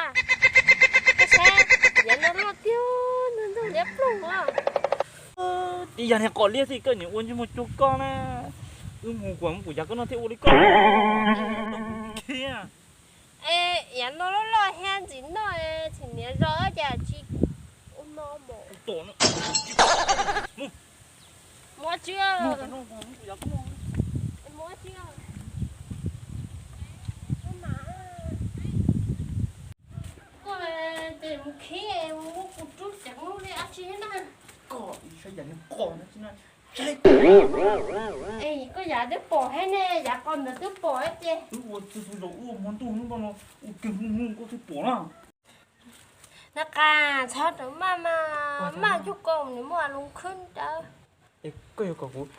Koj saib, yav no loj tiag, ntug ntug liab ploog os. Tib yam niag qos liab xwb koj niam ua ntsej muag cuag koj na. Wb mus kuam mus kuv yav koj noj thiab ua li koj. Khiav. Es yav no loj loj thiab ntxim noj, tsis niam zos cas tsis ua no mos. Mus tsis, mus tsis, mus tsis. Koj ces mus khiav, mus kuv rub ceev lub li dab tsi na. Koj saib yam niag qos no tsis na. Es koj yam twb pom thiab ne, yav qos ntawd twb pom ces. Wb ua txhua txhua zaus wb ua hmo ntuj hnub no ua kiag hnub hnub koj twb pom na. Nab Qas, txhob rau maj mas, maj cuag koj nws muaj lus khwb ntawd. Es koj yuav kom kuv,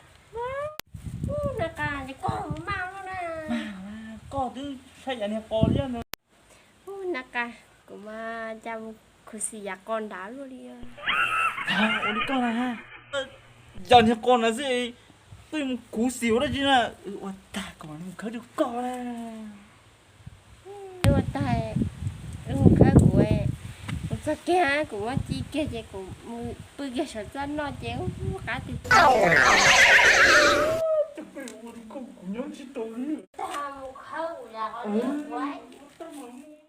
Nab Qas, ces koj maj no na. Koj twb saib yam niag qos liab no. Nab Qas, kuv mas cas mus khuv xim yav qos nrad luaj li. Ua li koj na, yam niag qos nrad xwb, twb mus khuv xim ua dab tsi na. Ua tag kom mus khawb rau koj na. Ua tag, mus khawb kuv, kuv txog kiag kuv muab ci kiag ces kuv mus pw kiag saum txaj noj ces ub qab tiag tiag. Ua li koj kuv nyob tsis tau li. Tag mus khawb kuv yam qos liab.